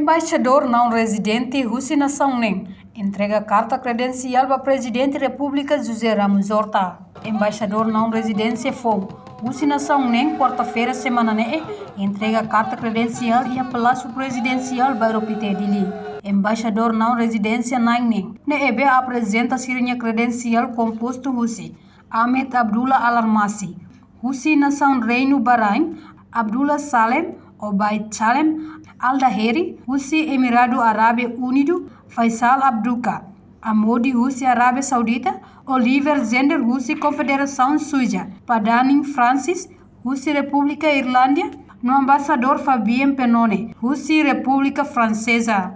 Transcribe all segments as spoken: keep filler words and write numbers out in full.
Embaixadór naun rezidente husi nasaun neen entrega karta kredensiál ba Prezidente Repúblika José Ramos Horta. Embaixadór naun rezidente foun husi nasaun neen kuarta-feira semana ne'e entrega karta kredensiál iha Palásiu Prezidensiál Bairro Pité, Dili. Embaixadór naun rezidente na'in neen ne'ebé aprezenta sira-nia kredensiál kompostu husi Ahmed Abdullah Al Armasi, husi nasaun Reinu Bahrain, Abdullah Salem Obaid Salem Al Daheri, husi Emiradu Arábia Unidu, Faisal Abduka Amodi, husi Arábia Saudita, Oliver Zender, husi Konfederasaun Suisa, Padanin Francis, husi Repúblika Irlándia, no Embaixadór Fabien Pennone, husi Repúblika Franseza.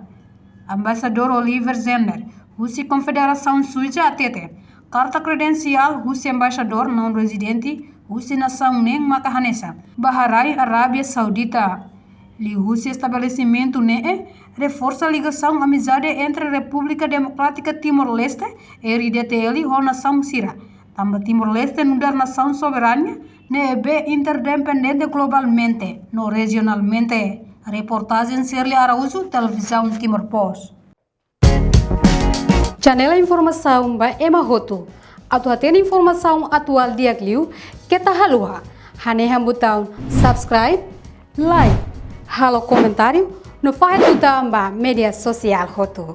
Embaixadór Oliver Zender, husi Konfederasaun Suisa, hateten karta kredensiál husi embaixadór naun rezidente husi nasaun neen maka hanesan Bahrain, Arábia Saudita. Liuhusi estabelesimentu ne'e reforsa ligasaun amizade entre Repúblika Demokrátika Timor-Leste, R D T L, ho nasaun sira, tanba Timor-Leste nu'udar nasaun soberania ne'ebé interdependente globalmente no rejionalmente. Reportajen Shirley Araújo, Televizaun Timor Post. Janela informasaun ba ema hotu. Atu hatene informasaun atuál di'ak liu, keta haluha hanehan butaun subscribe, like, halo komentáriu, no fahe tutan ba média sosiál hotu.